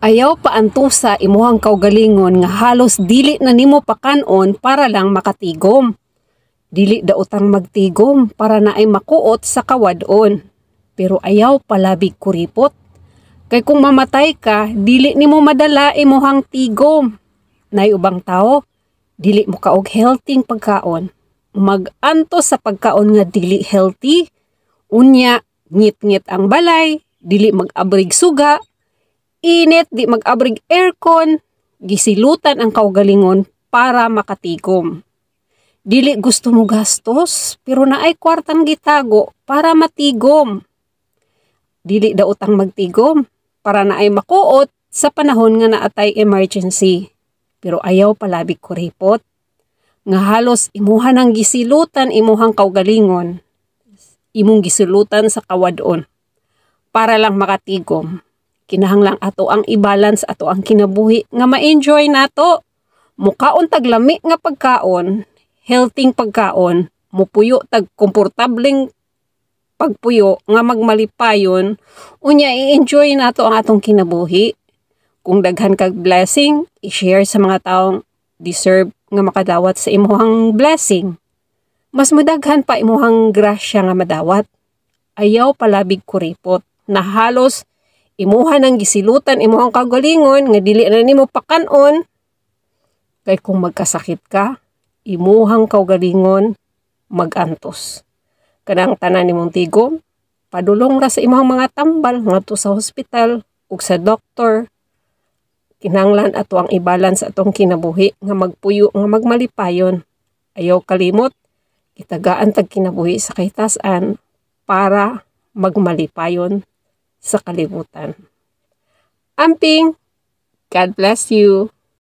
Ayaw paantusa imuhang kaugalingon nga halos dili na nimo pakanon para lang makatigom. Dili daotang magtigom para naay makuot sa kawad-on. Pero ayaw palabig kuripot. Kay kung mamatay ka, dili nimo madala imuhang tigom. Nay ubang tao, dili mo kaog healthy pagkaon. Mag-antos sa pagkaon nga dili healthy, unya ngit-ngit ang balay, dili mag-abrig suga, init, di mag-abrig aircon, gisilutan ang kaugalingon para makatigom. Dili gusto mo gastos, pero naay kwartang gitago para matigom. Dili daotang magtigom para naay makuot sa panahon nga naatay emergency. Pero ayaw palabig kuripot nga halos imuha nang gisilutan imuhang kaugalingon. Imong gisilutan sa kawadon para lang makatigom. Kinahanglang ato ang i-balance ato ang kinabuhi nga ma-enjoy nato. Mukaon tag lami nga pagkaon, healthy pagkaon, mupuyo tag komportableng pagpuyo nga magmalipayon, unya i-enjoy nato ang atong kinabuhi. Kung daghan kag blessing, i-share sa mga taong deserve nga makadawat sa imuhang blessing. Mas madaghan pa imuhang grasya nga madawat. Ayaw palabig kuripot na halos imuha nang gisilutan imuhang kagalingon nga dili na nimo pakanon, kay kung magkasakit ka, imuhang kaugalingon magantos. Kanang tanan nimong tigom, padulong ra sa imuhang mga tambal ngadto sa hospital ug sa doktor. Kinahanglan ato ang i-balance atong kinabuhi nga magpuyo nga magmalipayon. Ayaw kalimot, gitagaan tag kinabuhi sa kahitasan para magmalipayon sa kalibutan. Amping! God bless you!